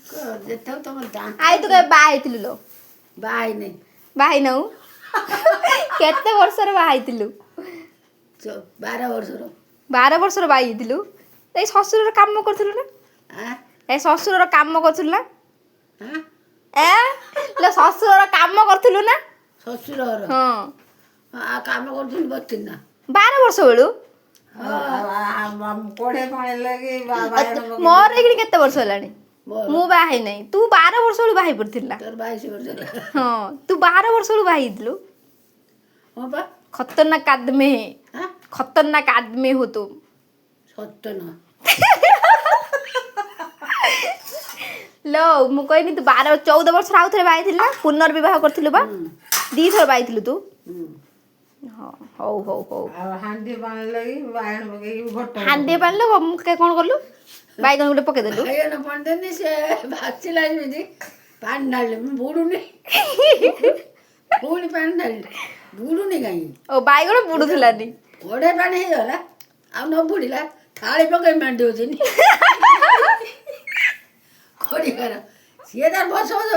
ଯେତେବେଳେ ତମ ଦାନ୍ତ। I, ତୁ କେବେ ବାହା ହେଇଥିଲୁ ଲୋ? ବାହା ହେଇନି। ବାହା ହେଇନାଉ? କେତେ ବର୍ଷର ବାହା ହେଇଥିଲୁ? 12 ବର୍ଷର। 12 ବର୍ଷର ବାହା ହେଇଥିଲୁ? ଏଇ ଶ୍ୱଶୁରର କାମ କରୁଥିଲୁ ନା? ଆଁ? ଏ ଶ୍ୱଶୁରର କାମ କରୁଥିଲୁ ନା? ଆଁ? ଏ ଲୋ, ଶ୍ୱଶୁରର କାମ କରୁଥିଲୁ ନା? ଶ୍ୱଶୁର ଘର? ହଁ। ଆଉ କାମ କରୁଥିଲି, ବସିଥିଲି ନା। 12 ବର୍ଷ ବେଳୁ? କୋଢେ ପାଣି ଲାଗି ବାଇଗଣ ପକେଇ। ମୋର ଏଇଖିଣି କେତେ ବର୍ଷ ହେଲାଣି? ମୋର? ମୁଁ ବାହା ହେଇନାହିଁ। ତୁ 12 ବର୍ଷ ବେଳୁ ବାହା ହେଇ ପଡିଥିଲା। ତୋର 22 ବର୍ଷ ହେଲା। ହଁ, ତୁ 12 ବର୍ଷ ବେଳୁ ବାହା ହେଇଥିଲୁ। ହଁ ପା। खतरनाक आदमी है। ଆଁ? खतरनाक आदमी हो तुम। ସତ ନୁହଁ। ଲୋ, ମୁଁ କହିନି ତୁ 12 14 ବର୍ଷର ଆଉ ଥରେ ବାହା ହେଇଥିଲୁ ନା? ପୁନର୍ବିବାହ କରିଥିଲୁ ବା? ଦିଥର ବାହା ହେଇଥିଲୁ ତୁ। ହୁଁ। ହଁ, ହଉ ହଉ ହଉ। ଆଉ ହାଣ୍ଡି ପାଣି ଲାଗି ବାଇଗଣ ପକେଇକି ଘଟ। ହାଣ୍ଡିଏ ପାଣିଲେ ମୁଁ କଣ କଲୁ? ବାଇଗଣ ଗୋଟେ ପକେଇଦେଲୁ। ବାଇଗଣ ପାଣି ଦେନି, ସେ ଭାସିଲା ଯେମିତି, ପାଣି ଢାଳିଲେ ମୁଁ ବୁଡୁନି। ପୁଣି ପାଣି ଢାଳିଲି, ବୁଡୁନି କାହିଁକି? ଓ, ବାଇଗଣ ବୁଡୁଥିଲାନି? କଢ଼େ ପାଣି ହେଇଗଲା, ଆଉ ନ ବୁଡ଼ିଲା, ଥାଳି ପକେଇ ମାଣ୍ଡି ହଉଛନ୍ତି ଖଡ଼ିକାର। ସିଏ ତାର ବସ ବସ।